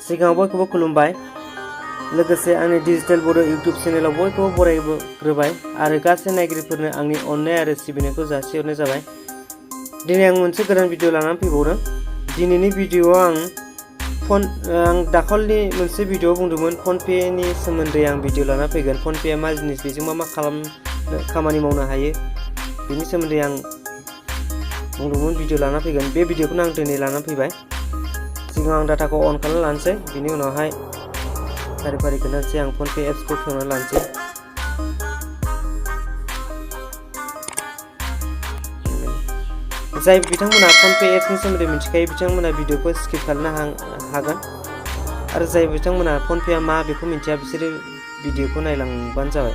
सिगाङाव बयखौबो खुलुमबाय लोगोसे आंनि डिजिटेल बड' इउट्युब चेनेलाव बयखौबो बरायग्रोबाय आरो गासै नायगिरिफोरनो आंनि अननाय आरो सिबिनायखौ जासिहरनाय जाबाय। दिनै आं मोनसे गोदान भिडिअ लानानै फैबावदों। दिनैनि भिडिअआव आं दाखालि मोनसे भिडिअ बुंदोंमोन फनपेनि सोमोन्दै आं भिडिअ लाना फैगोन। फनपेआ मा जिनिस बेजों मा खामानि मावनो हायो बेनि सोमोन्दै आं बुंदोंमोन भिडिअ लाना फैगोन। बे भिडिअखौनो आं दिनै लाना फैबाय। सिगाङाव आं डाटाखौ अन खालामना लानोसै, बिनि उनावहाय फारि फारि खोन्थानोसै। आं फनपे एप्सखौ खेवना लानोसै। जाय बिथांमोना फनपे एप्सनि सोमोन्दै मिथिखायो बिथांमोना भिडिअखौ स्किप खालामनो हागोन आरो जाय बिथांमोना फनपेआ मा बेखौ मिथिया बिसोरो भिडिअखौ नायलांबानो जाबाय।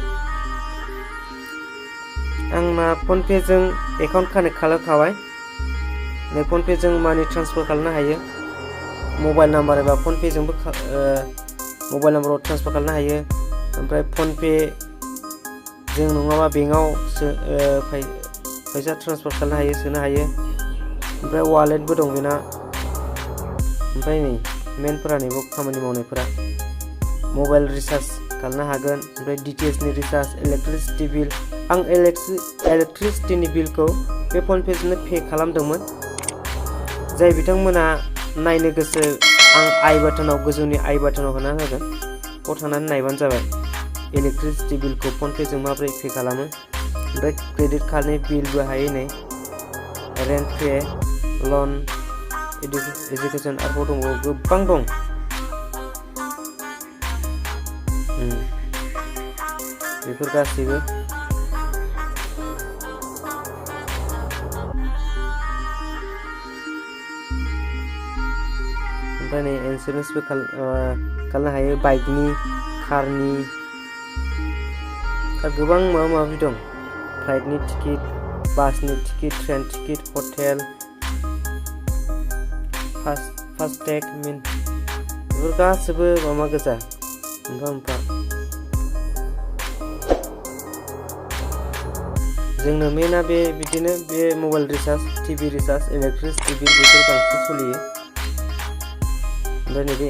आंना फनपेजों एकाउन्ट कानेक्ट खालामखाबाय। नै फनपेजों मानि ट्रान्सफार खालामनो हायो। मबाइल नाम्बार एबा फनपेजोंबो मबाइल नाम्बाराव ट्रान्सफार खालामनो हायो। ओमफ्राय फनपे जों नङाबा बेंकआव फैसा ट्रान्सफार खालामनो हायो, सोनो हायो। ओमफ्राय वालेटबो दं बेना। ओमफ्राय नै मेनफोरा नैबाव खामानि मावनायफोरा मबाइल रिचार्ज खालामनो हागोन। ओमफ्राय डिटिएचनि रिचार्ज, इलेक्ट्रिसिटि बिल। आं इलेक्ट्रिसिटिनि बिलखौ बे फनपेजोंनो पे खालामदोंमोन। जाय बिथांमोना नायनो गोसो आं आई बाटनाव गोजौनि आई बाटनाव होना होगोन। बेयाव थांनानै नायबानो जाबाय इलेक्ट्रिसिटि बिलखौ फनपेजों माबोरै पे खालामो। ओमफ्राय क्रेडिट कार्डनि बिलबो हायो नै, रेन्ट पे, लन, एजुकेसन आरोबाव दंबावो गोबां दं। बेफोर गासैबो ओमफ्राय नै इन्सुरेन्सबो खालामनो हायो, बाइकनि, कारनि गोबां माबा माबि दं। फ्लाइटनि टिकेट, बासनि ticket, train ticket, hotel, FASTag, बेफोर गासैबो माबा गोजा मोनफा। जोंनो मेना बिदिनो बे mobile recharge, TV recharge, electricity bill बेफोर बांसिन सोलियो। ओमफ्राय नैबे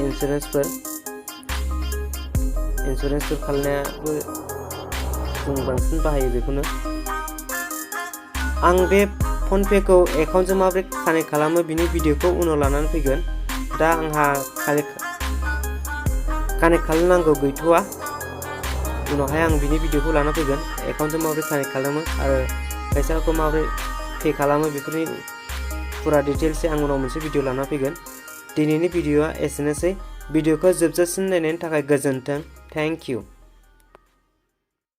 इन्सुरेन्सफोर खालामनायाबो जों बांसिन बाहायो बेखौनो। आं बे फनपेखौ एकाउन्टजों माबोरै कानेक्ट खालामो बिनि भिडिअखौ उनाव लानानै फैगोन। दा आंहा कानेक्ट खालामनांगौ गैथ'वा। उनावहाय आं बिनि भिडिअखौ लाना फैगोन। एकाउन्टजों माबोरै कानेक्ट खालामो आरो फैसाखौ माबोरै पे खालामो बेफोरनि फुरा डिटेल्सै आं उनाव मोनसे भिडिअ लाना फैगोन। दिनैनि भिडिअआ एसेनोसै। भिडिअखौ जोबजासिम नायनायनि थाखाय गोजोन्थों। Thank you.